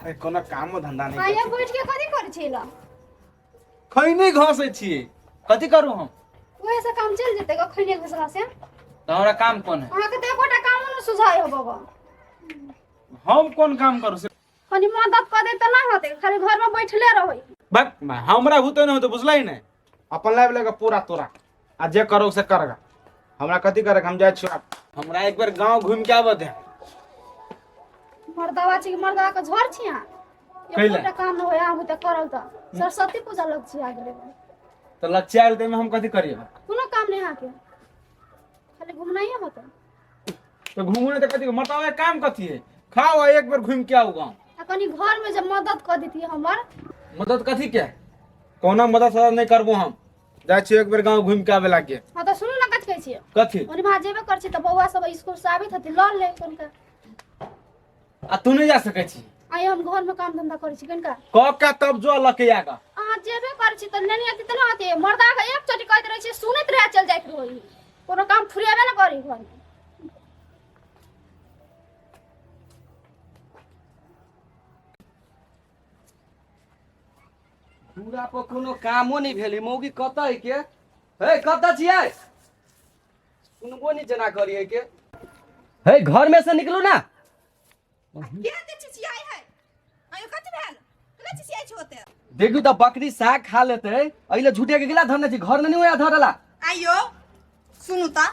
अरे कोनो कामो धंधा नहीं आया बैठ के कथी करै छी ला खैनी घसै छियै कथी करू हम ओहे से काम चल जेतै ग खैनी घसला से तऽ हमरा काम कोन है अहाँके तऽ एकोटा कामो नहि सुझाय हो बाबा हम कोन काम करू से कनी मदद कऽ दे तऽ नहि होतै खाली घरमे बैठले रहै बक हमरा भूते नहि होते बुझलै नहि अपन लाइफ लेके पूरा तोरा आ जे करो से करगा हमरा कथी करे हम जाइ छियो हमरा एक बेर गांव घूम के आबऽ दे मर्दावा छी कि मर्दावा के झर छी अहाँ कैला? एकोटा काम नहि होय अहाँ तऽ करल तऽ सरस्वती पूजा लग छी आ गेलै तऽ लच्चा आयल ताहिमे हम कथी करियै कोनो काम नहि अहाँके खाली घुमनाइए होतै तऽ घूमू नहि तऽ कथी मर्दावा के काम कथी है खाओ आ एक बेर घूम के आउ गाँव आ कनी घरमे जे मदद कऽ देतियै हमर मदद कथी के कोनो मदद सदद नहि करबो हम जाइ छियै एक बेर गाँव घूमि के आबे लागे हँ तऽ सुनू ने कथी कहै छियै कथी ओनी वहाँ जेबे करै छी तऽ बौआ सब स्कूल से आबैत हथिन लऽ ले कनिका आ तू नहि जा सकै छी आइ हम घरमे काम धंधा करै छी कनिका कऽ के तब जो लके आगा अहाँ जेबे करै छी तऽ नेने अथी तऽ नहि होतै मर्दा के एक चोटी कहैत रहै छी सुनैत रहै चलि जाइत रहै कोनो काम फुरेबे ने करी घरमे दूरा पर कोनो कामो नहि भेलै मौगी कतऽ है के हे कतऽ छियै सुनबो नहि जेना करियै के हे घर में से निकलू ना के एते चिचियाइ है आयो कथी भेल केना चिचियाइ छौ ओते देखियौ तऽ बकरी साग खा लेतै एहि लए झूठे के गिला धरने छी घर में नहीं होया धरला आयो सुनू तऽ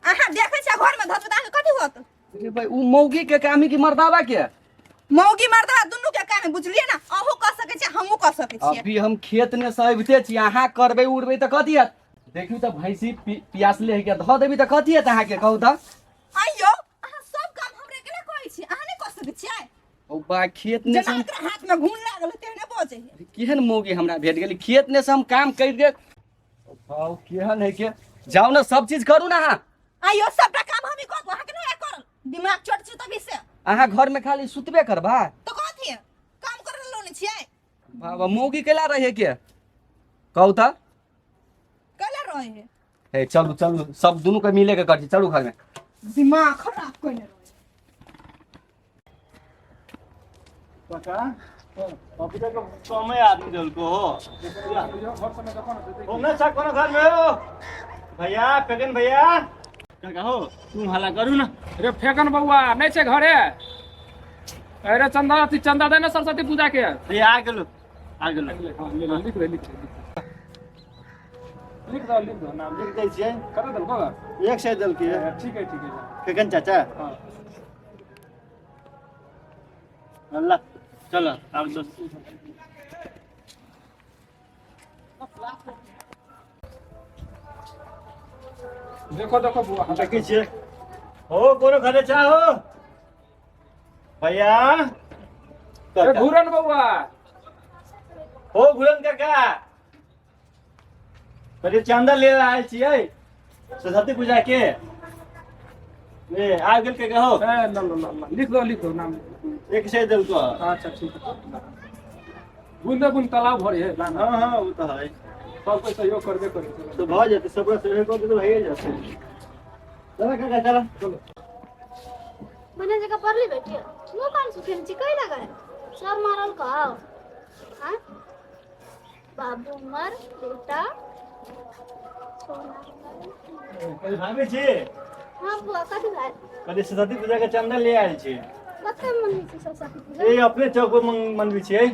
अहाँ देखै छियै घरमे धरबै तऽ अहाँके कथी होत अरे भाई उ मौगी के काम है कि मर्दावा के मौगी मर्दवा दुनू के काम है बुझलियै ना अहूँ कऽ सकै छियै हमहूँ कऽ सकै छियै अभी हम खेत में से अबिते छी अहाँ करबै उड़बै तऽ कथी हत देखियौ तऽ भैंसी पियासले है के धऽ देबी तऽ कथी हत अहाँके कहू तऽ आइयो अहाँ सब काम हमरे केना करै छी अहाँ नहि कऽ सकै छियै ओ बा खेत में जेना से हम एकरा हाथ में घून लागल है तेहने बजै है केहन मौगी हमरा भेट गेली खेत ने से हम काम करि के भाव केहन है के जाउ ने सब चीज करू ने अहाँ आइयो सबटा काम हमही करब अहाँके नहि करल दिमाग चोट छै तभी से अहाँ घर में खाली सुतबे करबा तऽ कथी काम करे लोने छियै बाबा मौगी केला रहे के कहू तऽ कैला रहे है हे चलू चलू सब दुनू के मिले के कर चलू घर में दिमाग खराब कइने रहे काका पपीता के कमे आदमी देलको हो हो ना सा कोनो घर में हो भैया फेकन भैया काका हो तुम हल्ला करू ना अरे फेकन बौआ नहीं छे घरे अरे चंदा अथी चंदा दे ना सरस्वती पूजा के अरे आ गेलो आ गेलो हाँ, ले लो, लिख दे लिख दे लिख दो लिख दो नाम लिख दै छियै कते देलको 100 देलकै ठीक है ठीक है फेकन चाचा हाँ अल्लाह चलो आब दोस्त देखो देखो बुआ देखै छियै हो कोनो घरे चा हो भैया अरे घूरन बउआ हो घूरन काका कहलियै चंदा ले आयल छियै सरस्वती पूजा के ए आ गेल के हो ए ल ल ल ल, लिख दो लिख दो नाम लिख दो। 100 देलको अच्छा ठीक है बूंदे बूंद तालाब भरे है लाना हाँ हाँ वो तो है सब कोई सहयोग करबे करे चलो। तो भऽ जेतै सबके सहयोग कऽ देतै भइए जेतै चला काका चला चलो मने जगह पढ़ली बेटी मुँह कान सुखेने छी कै लगा सर मारल कहो हाँ बाबू मर बेटा सोना कथी भाभी छी हाँ बुआ कथी भेल कहलियै सरस्वती पूजा के चंदा ले आयल छी कते मनबै छी सरस्वती पूजा ए अपने चौक पर मनबै छियै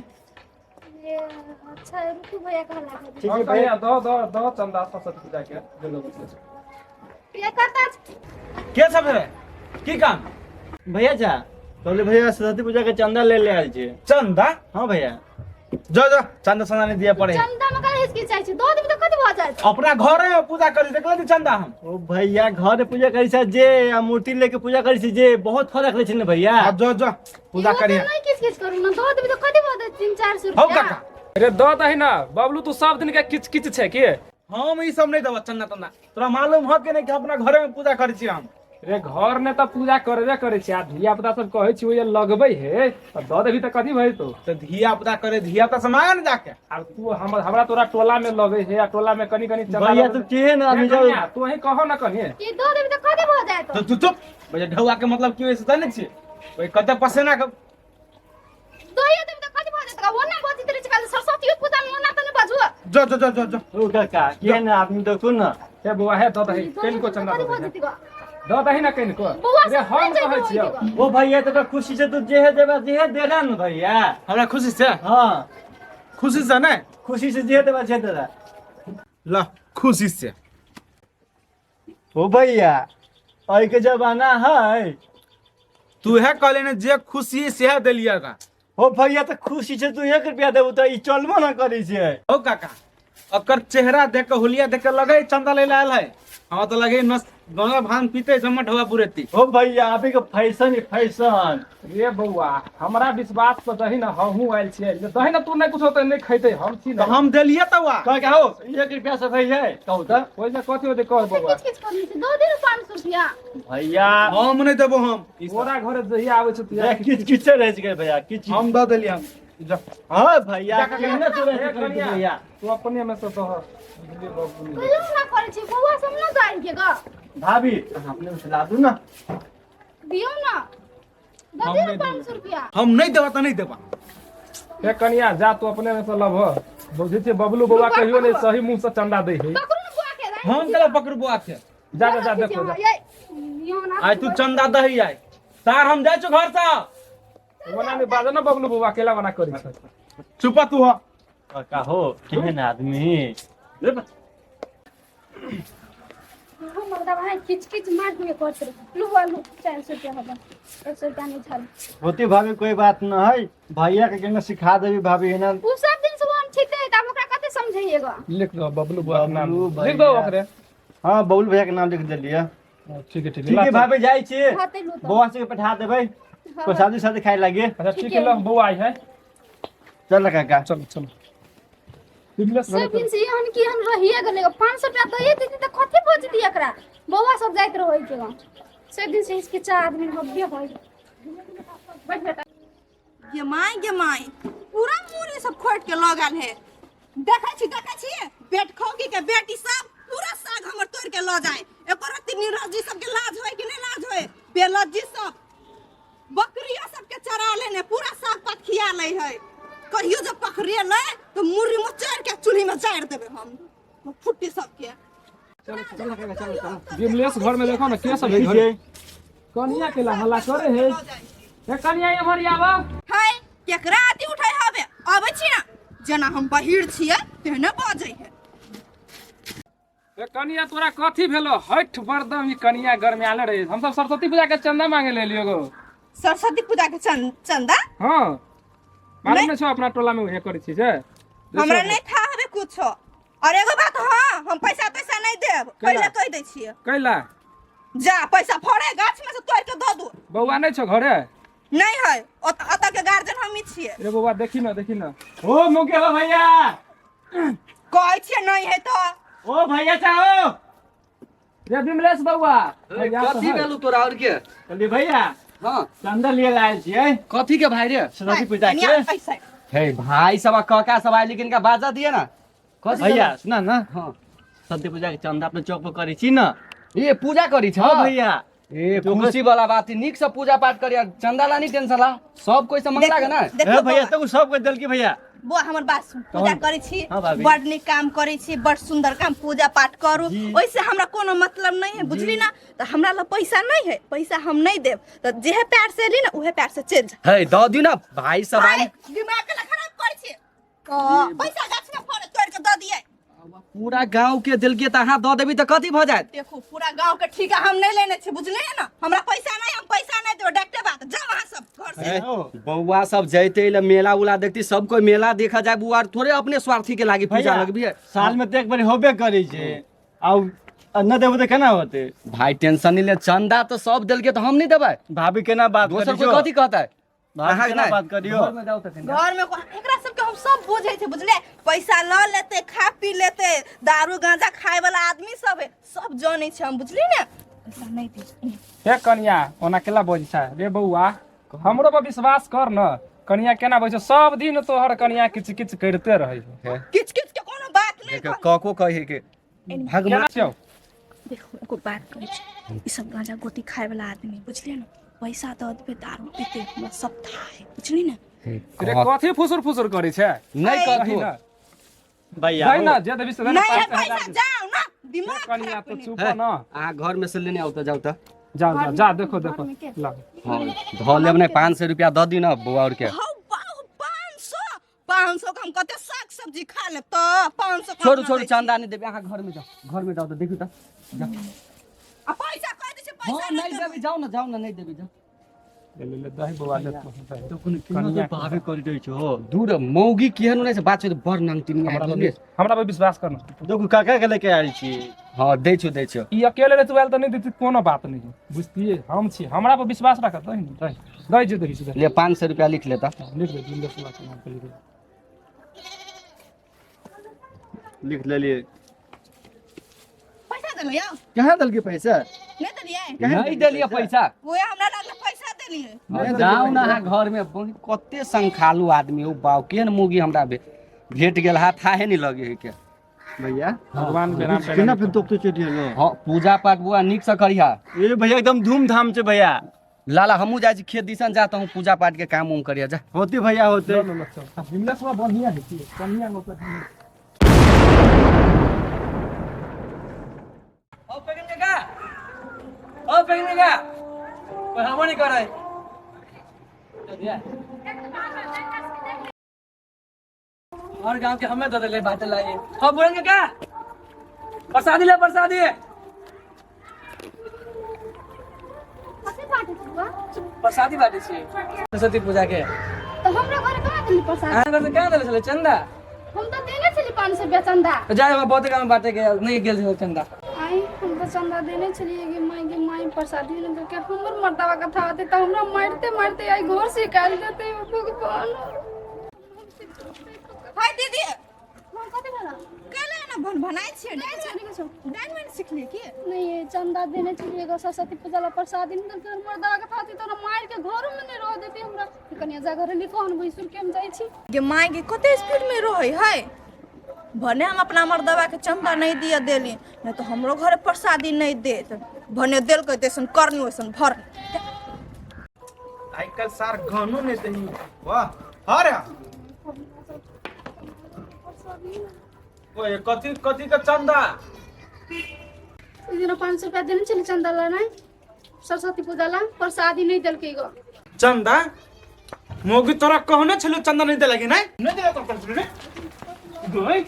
ये अच्छा रुकू भैया कहला ठीक हाँ, है भैया कन्या दो दो दो चंदा सरस्वती पूजा के दे दो बच्चे ये करता के सब है की काम भैया जा कहलियै भैया सरस्वती पूजा के चंदा ले ले आयल छी चंदा हाँ भैया जो जो चंदा चंदा नहीं दिया पड़े चंदा में काहे हिचकिचाइ छी दो देबी तऽ कथी भऽ जायत अपना घरे में पूजा करी देखले दी चंदा हम ओ भैया घर में पूजा करी छै जे आ मूर्ति लेके पूजा करी छै जे बहुत फर्क रहै छै ने भैया आ जो जो पूजा इहो तऽ करिए नहि किच किच करू ने दो देबी तऽ कथी भऽ जायत 300-400 हौ रुपया काका अरे दो दही ना बबलू तू सब दिन के किच किच छै की हम ई सब नहीं देबो चंदा तंदा तोरा मालूम हो कि नहीं कि अपना घरे में पूजा करै छी हम रे घर ने तऽ पूजा करबे करै छै आ धिया पुता सब कहै छै ओहि लगबै हे तऽ दऽ देबही तऽ कथी भइतो तऽ धिया पुता करे धिया पुता से मांगे ने जाके आब तू हमर हमरा तोरा टोला में लगै हे आ टोला में कनी कनी चंदा भैया लगै तू केहन हे आदमी जाउ कनिया, तू अहीं कहो ना कनी ई दो देबी तऽ कथी भऽ जायत तो तू चुप भैया ढौआ के मतलब की होइ से जानै छियै ओहि कते पसेना के दोये गा वो ना बजैत रहै छै काल्हि सरस्वती पूजा में ओना त नै बाजू जो जो जो जो जो ओ काका केहन आदमी देखू न हे बौआ हे दऽ दही कनिको चंदा कथी दऽ दही बजैत गा दऽ दही ना कनिको बौआ अरे सब हम नहि कहै जइतै छियौ ओहि ओ भैया तो खुशी से तू जेहे देबा जेहे देला न भैया हमरा खुशी से हाँ खुशी से नहीं खुशी से जेहे देबा जेहे देला ल खुशी से ओ भैया अई के जमाना है तू है कहले ने जे खुशी से देलिए का ओ भैया तो खुशी से तू 1 रुपया देबू तो ई चलबो ना करी छै। ओ काका, अकर चेहरा देख के, हुलिया देख के लगे चंदा ले आयल है। हमरा तो लगे नस गंगा भांग पीते जमट हुआ पुरेती। ओ भैया, अभी के फैशन ही फैशन। रे बौआ, हमरा विश्वास पर दही ना, हमहूँ आयल छियै, दही ना। तू नहि कुछो तऽ नहि खैतै, हम छी तो ना। हम देलिए तो वा कह के हो 1 रुपया से भैया कहू तो। ओहिसँ कथी होतै, कह बौआ। किछ किछ करने छै, दऽ दे 500 रुपया। भैया। हम नहीं देबो हम। तोरा घरे जहिया आबै छै तहिया। किच किच रह छै भैया, किच। हम दऽ देलिए हम, जा। हाँ भैया, जा काका। केना तू हे रह कनिया, भैया। तू अपने में से दह बुझलियै बाबू। कहियो ना करै छी बौआ सब ना जाइन के गा। भाभी, अपने से ला दू ना। दियौ ना, दऽ हम दे नहि 500 रुपया। हम नहीं देबा तो नहीं देबा। हे कनिया, जा तू अपने में से लभ। बुझै छियै बबलू बौआ कहियो नहि सही मुँह से चंदा दै है। पकड़ू ने बुआ के। हम केला पकड़ू बुआ के? जा जा जा, देखो जा। आइ तू चंदा दही आइ तार हम जाइ छौ घर से। ओना नहि बाजऽ ने बबलू बौआ, केला बना करै छै। चुपा तू हो। काका हो, केहन आदमी। हम भाई किच किच मार के कर लू लू, 400 रुपया होगा, 100 रुपया नहीं छल। होती भाभी, कोई बात न है। भैया के केना सिखा देबी भाभी एना। उ सब दिन से हम छिते त हम ओकरा कते समझाइएगा? लिख दो बबलू बौआ के नाम। बबलू लिख दो भैया। ओकरे। हाँ, बबलू भैया के नाम लिख देलिए। ठीक है, ठीक है। ठीक है भाभी, जाइ छी। हाथे लू तो। बौआ सबके पठा देबै, प्रसादी सादी खाए लागे। अच्छा, ठीक है, ल बौआ आई है। चल काका। चलो चलो विमलेश। सब दिन से एहन की एहन रहिए गेलै, 500 रुपया दैए देती तऽ कथी बचती एकरा? बौआ सब जाइत रहै के सब दिन से हिचकिचा आदमी हब्बे होइ बैठ बेटा। गे माय, गे माय, पूरा मूरी सब खोट के लऽ गेल है। देखै छी, देखै छी, बेट खौकी के बेटी सब पूरा साग हमर तोड़ के लऽ जाए। एकर रत्ती नीरज जी सबके लाज होय कि नहि लाज होय? बेलज्जी सब बकरियो सबके चरा लेने पूरा साग पात खिया लै है। कहियो जब पकड़ेलै तऽ मुर्री में चढ़ के चूल्ही में जारि देबै हम फुट्टी सबके। विमलेश, घर में देखो ना के सब है घरे? कनिया के ला हल्ला करे है। ए कनिया, एम्हर आवा। है केकरा अति उठै हबे? अबै छी ना, जेना हम बहिर छियै तेहने बजै है। ए कनिया, तोरा कथी भेलो? हठ बरदम ई कनिया गरमाले रहे। हम सब सरस्वती पूजा के चंदा मांगे ले लियो गो। सरस्वती पूजा के चंदा? हाँ, मालूम नहीं छौ? अपना टोला में उहे करै छी से। हमरा नहीं था हबे कुछो। और एगो बात, हाँ, हम पैसा तैसा नहीं देब। पहिले कहि दै छियै। कैला? जा, पैसा फड़े गाछ में से तोड़ के दऽ दू। बौआ नहीं छौ घरे? नहीं है, ओतऽ के गार्जियन हमही छियै। रे बौआ, देखी ना, देखी ना। ओ मुकेश भैया। कहै छियै नहीं है तऽ। ओ भैया चाहो। रे विमलेश बौआ, भैया तो कथी है। भेलू तोरा और के? कहलिए भैया, हाँ। चंदा लिए आयल छियै। कथी के भाई रे? सरस्वती पूजा के। कनिया, पैसा। हे भाई सब, काका सब आए, लेकिन का बाजा दिए ना कथी? भैया, सुना ना। हाँ। सरस्वती पूजा के चंदा अपने चौक पर करै छी ना। ए, पूजा करी छ? हाँ भैया। ए, खुशी वाला बात है, नीक से पूजा पाठ करिया, चंदा ला नहीं टेंशन ला, सब कोई से मंगला के ना। देखो ए भैया, बौआ, तो सबके देलकी भैया। बौआ, हमर बात सुन। पूजा करै छी, हाँ, भाभी। बड़ नीक काम करै छी, बड़ सुंदर काम। पूजा पाठ करू, जी। ओहिसे हमरा कोनो मतलब नहीं है, बुझली ना? तऽ हमरा लग पैसा नहीं है, पैसा हम नहीं देब। तऽ जेहे प्यार से एली ना, उहे प्यार से चलि जा। हे, दऽ दियौ ना भाई सब आइल। भाई, दिमाग के खराब करै छी। पैसा गाछ में फड़े तोड़ के दऽ दियै। पूरा गांव के देलके तऽ अहाँ दऽ देबी तऽ कथी भऽ जायत? देखू, पूरा गांव के ठीका हम नहीं लेने छी, बुझलियै ना? हमरा पैसा नहीं, हम पैसा नहीं देबै। डायरेक्टे बात, जाओ अहाँ सब घर से। बौआ सब जैते ले मेला उला देखती, सब कोई मेला देखा जाए। बुआ थोड़े अपने स्वार्थी के लागी पूजा भैया, लगबी है। साल में तऽ एक बार होबे करै छै, आउ न देबै तऽ केना होतै? भाई, टेंशन नहीं ले, चंदा तो सब देलके तऽ हम नहीं देबै? भाभी, केना बात दोसर करी कोई छौ? कथी कहतै? भाभी, अहाँ केना नहि? बात करियो? घर में जाउ तखन। घर में एकरा सबके हम सब बुझै छै, बुझलियै? पैसा लऽ लेतै, खा पी लेतै, दारू गांजा खाय वाला आदमी सब है, सब जानै छै हम, बुझली ने? पैसा नहीं दे। हे कनिया, ओना केला बजै छै? रे बौआ, हमरो पर विश्वास कर न। कनिया केना बजै छै? सब दिन तोहर कनिया किच किच करिते रहै है। किच किच के कोनो बात नहीं। देखियौ, कको कहे के भगवान। केना छियौ? देखो, एगो बात कहै छी, ई सब गांजा गोटी खाय वाला आदमी, बुझलियै ने? पैसा दऽ देबै, दारू पीते, हमरा सब था है, बुझली ने? रे कथी फुसुर फुसुर करै छै? नहि कही कथू ना। भैया दही ना, जे देबी से दही ना, नहीं है 5,000 पैसा, जाओ ना, दिमाग कनिया खराब तो कनी। चुप ना। अहाँ घर में से लेने आउ तऽ जाउ तऽ। जाओ जाओ जा, देखो देखो ला। हाँ, धऽ लेब नहि, 500 रुपया दऽ दी ना बौआ और के। हौ बाहु, 500 500 के हम कते साग सब्जी खा लेब तऽ 500 के छोड़ू अपना छोड़ू दै छी। चंदा नहि देबै, अहाँ घर में जाउ, घर में जाउ तऽ देखू तऽ जाउ। आ पैसा कह दै छै, पैसा हाँ, नहीं देबै, जाउ ना, जाउ ना, नहीं देबै, जाउ। ले ले ले दही बौआ ले तू, दही। तो कोनो कनिया बाबे कर दै छो। दूर मौगी केहन नहि छै बात छै तऽ बड़ नांगटिनिया हमरा है, पर बुझलियै? हमरा पर विश्वास करना। देखू काका के लेके आयल छी। हाँ, दै छौ, दै छौ। ई अकेले रहतू आयल तऽ नहि देती, कोनो बात नहीं बुझतियै, हम छी, हमरा पर विश्वास रख। दही ने, दही दही जे दही से दही। ले 500 रुपया लिख लेता। लिख दे, जिंदा सुबह के नाम पे लिख दे। लिख लेलिए। पैसा देलियै? कहाँ देलकै पैसा? नहीं देलियै? नहीं देलियै पैसा। ओए हमरा लागल पैसा देलियै। जाउ ना अहाँ घर में, कते संखालू आदमी हो बाउ, केहन मौगी हमरा भेट गेल, हाथ हाहे नहीं लगे है के। भैया भगवान के नाम पे केना फिर तो चढ़ गेलो? हाँ, पूजा पाठ बुआ नीक से करिहा। ए भैया एकदम धूमधाम से भैया। लाला हमहूँ जाइ छी खेत दिसन, जाता हूँ पूजा पाठ के काम उम करिया, जा। होते भैया होते। लो, लो, चल। विमला सुबह बढ़िया है कि कनिया को ओ पेगिन काका, ओ पेगिन काका, पढ़ाबो नहीं करै। और गांव के हमें दे देले बाटे लागे। हाँ बुढ़न काका, प्रसादी ले, प्रसादी। कथी बाँटै छी बौआ? प्रसादी बाटे छी सरस्वती पूजा के। तऽ हमरा घरे कहाँ देली प्रसाद? अहाँ घर से कहाँ देले छलै चंदा? हम तऽ देने छली 500 रुपया चंदा। तो जाए हमरा बहुत गाँव में बाटे के नहीं गेल छलै चंदा। आई हम तऽ चंदा देने छलियै कि माय के माय प्रसादी ने देलकै। हमर मर्दावा कथा होतै तऽ हमरा मारिते मारिते आई घर से निकालि देतै भगवान। हाय दीदी। हाँ, कथी भेल? केला ना भन भनाइ छियै? नहि छै, नहि छै। डाइन वाइन सिखलियै की? नहीं, ये चंदा देने छलियै एगो सरस्वती पूजा ला, प्रसादी नहि देलकै। हमर मर्दावा कथा होतै तऽ हमरा मारि के घरो में नहि रह देतै हमरा। कनिया जा घरे लिखो, हम भैंसुर के हम जाइ छी। गे माय गे, कते स्पीड में रहै है। भने हम अपना मर्दवा के चंदा नहीं दिया देली, नहीं तो हमरो घरे प्रसादी नहीं देत। भने देलकै तैसन करनी वैसन भरनी। आइ काल्हि सार गानो नहि दही। वाह अरे ओए कथी कथी के चंदा? ओहि दिन 500 रुपया देने छली चंदा ला नहि सरस्वती पूजा ला, प्रसादी नहीं देलकै गो। चंदा मोगी तोरा कहने छलू चंदा नहीं देलक नहीं नहीं देलक तोरा कहने छलू रे गई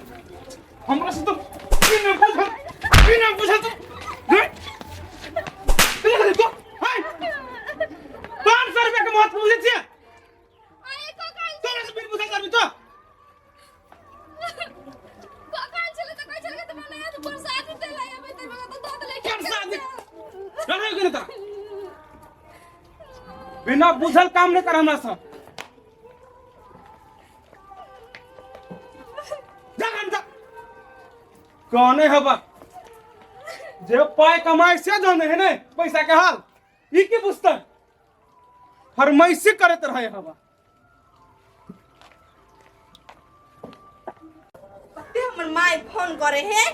हमरा से तो बिना पूछल, बिना पूछल तू रे बिना तो हाय 500 रुपया के महत्व बुझै छियै? तोरा से बिन पूछल करबी तो प्रसादी रहै गेल तोरा बिना बुझल काम नहीं कर हमरा से। जा घर जा। कहने हबा जे पाई कमाए से जाने है ने पैसा के हाल, ई की बुझतै? फरमाइशी करैत रहे हबा। कते हमर my phone करे हे,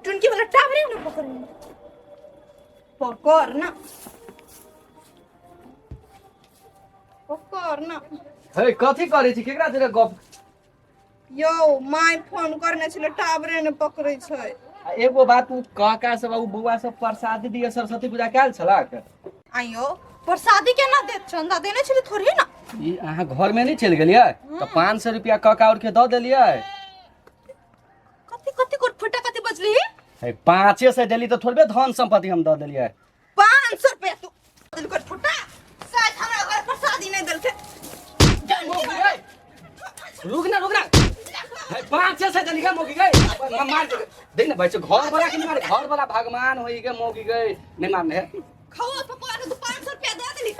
टुनकी वाला टावरे न पकड़े, पकड़ ना, पकड़ ना। हे कथी करै छी, केकरा जरे गप? यौ my phone करने छलै, टावरे न पकड़ै छै। आ एगो बात, उ काका सब आ उ बौआ सब प्रसादी दिए सरस्वती पूजा कयल छलक? आइयो प्रसादी केना देत, चंदा देने छलै थोड़े ना। ई अहाँ घर में नहीं चलि गेलियै तऽ 500 रुपया काका और के दऽ देलियै? कथी कथी कोट फुटा कथी बजली? हे 500 देली तऽ थोड़बे धन संपत्ति हम दऽ देलियै। 500 रुपया तू देल कोट फुटा, शायद हमरा घर प्रसादी नहीं देलकै। रुक ना, रुक ना, हे 500 देली गे मौगी गई मार दे दे ना भाई, घर वाला के नहीं मारे, घर वाला भगवान होई गे मौगी गई नहीं मारने है। खाओ पकवा के तू 500 रुपया दे देली।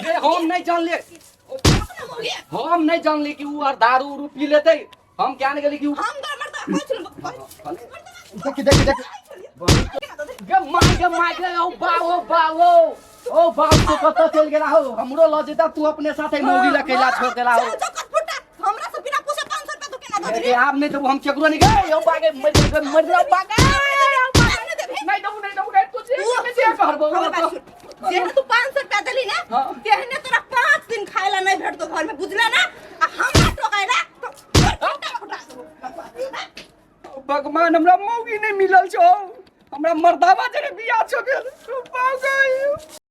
रे हम नहीं जानले, हम नहीं जानली कि उ आर दारू उरू पी लेतै, हम क्या नहीं गेली कि उ हम घर मर्दा कहै छलहुँ, देखी देखी देखी गे माय गे माय गे, ओ बा ओ बा ओ ओ बाप तो कतऽ चलि गेला हो, हमरो लऽ जेता तू अपने साथे मौगी लऽ कैला छोड़ देला हो। चल चल फुटा, हमरा से बिना पूछे 500 रुपया तू केना दे रे देली? आब नहीं देबू हम केकरो नहीं गे, ओ बागे मर गेल, मर गेल बागे। नहीं देबू, नहीं देबू गे, तू जे जे करबो। हमर बात सुन, जेहने तू 500 रुपया देली ना हाँ। तेहने तोरा 5 दिन खाए ला नहीं भेटतो। तो घर में बुझला ना आ हमरा टोकाइला तो फटा फटा देबो। भगवान हमरा मौगी नहीं मिलल छौ, हमरा मर्दावा जरे बियाह छौ गेल। बाप गे।